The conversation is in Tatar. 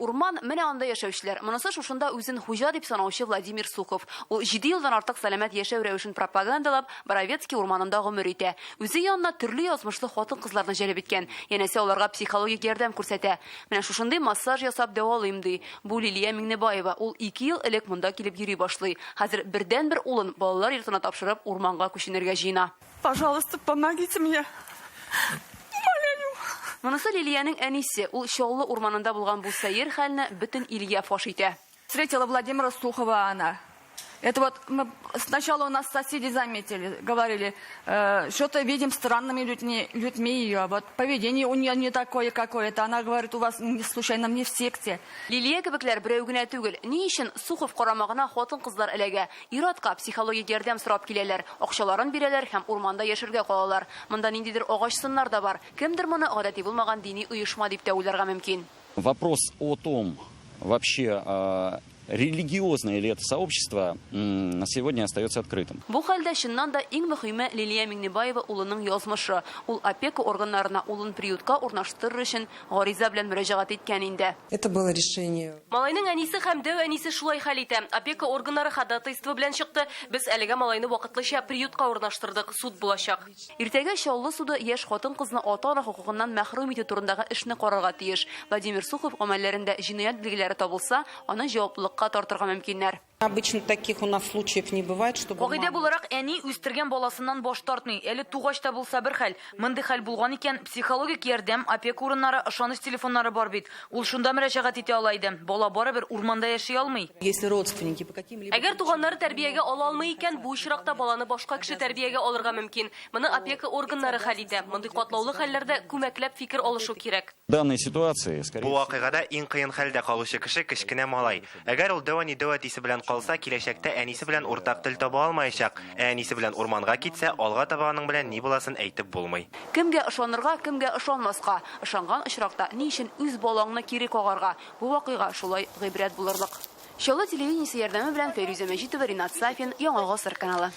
урман, менә анда яшәүчеләр. Монысы шушында үзен хуҗа дип санаучы Владимир Сухов. Ул җиде елдан артык сәламәт яшәү рәвешен пропагандалап, Боровецкий урманында гомер итә. Үзе янына төрле язмышлы хатын-кызларны җәлеп иткән. Янәсе аларга психологик ярдәм күрсәтә. Менә шушындый массаж ясап дәвалыйм, ди. Бу Лилия Миңнебаева. Ул ике ел элек монда килеп йөри башлый. Хәзер бердәнбер улын балалар йортына тапшырып, урманга күченергә җыена. Пожалуйста, помогите мне. Умоляю. Монысы Лилиянең әнисе. Ул Чаллы урманында булган бу сәер хәлне бөтен илгә фаш итә. Встретила Владимира Сухова она. Это вот мы сначала у нас соседи заметили, говорили, что-то видим странными людьми, людьми ее, вот поведение у нее не такое какое-то. Она говорит, у вас не, случайно не в секте. Лилия кебекләр берәү генә түгел. Ни өчен Сухов карамагына хатын-кызлар эләгә? Ир-атка психологик ярдәм сорап киләләр, акчаларын бирәләр һәм урманда яшәргә калалар. Монда ниндидер агач сыннар да бар. Кемдер моны гадәти булмаган дини оешма дип тә уйларга мөмкин. Вопрос о том, вообще религиозное ли это сообщество, на сегодня остается открытым. Бу хәлдә чыннан да иң мөхиме Лилия Миңнебаева улының язмышы. Ул опека органнарына улын приютка урнаштырыр өчен гариза белән мөрәҗәгать иткән инде. Это было решение. Малайның әнисе һәм дәү әнисе шулай хәл итә. Опека органнары ходатайство белән чыкты. Без әлегә малайны вакытлыча приютка урнаштырдык. Суд булачак. Иртәгә Чаллы суды яшь хатын-кызны ата-ана хокукыннан мәхрүм итү турындагы эшне карарга тиеш. Владимир Сухов гамәлләрендә җинаять билгеләре табылса, аны җаваплылыкка тартырга мөмкиннәр. Обычно таких у нас случаев не бывает, чтобы Кагыйдә мама. буларак, әни үстергән баласыннан баш тартмый. Әле тугач та булса бер хәл. Мондый хәл булган икән, психологик ярдәм, опека урыннары, ышаныч телефоннары бар бит. Ул шунда мөрәҗәгать итә ала иде. Бала барыбер урманда яши алмый. Если родственники по каким-либо Әгәр туганнары тәрбиягә ала алмый икән, бу очракта баланы башка кеше тәрбиягә алырга мөмкин. Моны опека органнары хәл итә. Мондый катлаулы хәлләрдә күмәкләп фикер алышу кирәк. В данной ситуации, скорее Бу вакыйгада иң кыен хәлдә калучы кеше кечкенә малай. Әгәр ул дәү әни-дәү әтисе белән калса, киләчәктә әнисе белән уртак тел таба алмаячак. Ә әнисе белән урманга китсә, алга таба аның белән ни буласын әйтеп булмый. Кемгә ышанырга, кемгә ышанмаска? Ышанган очракта, ни өчен үз балаңны кире кагарга? Бу вакыйга шулай гыйбрәт булырлык. Чаллы телевидениесе ярдәме белән Фәйрүзә Мәҗитова, Ринат Сафин, Яңа Гасыр каналы.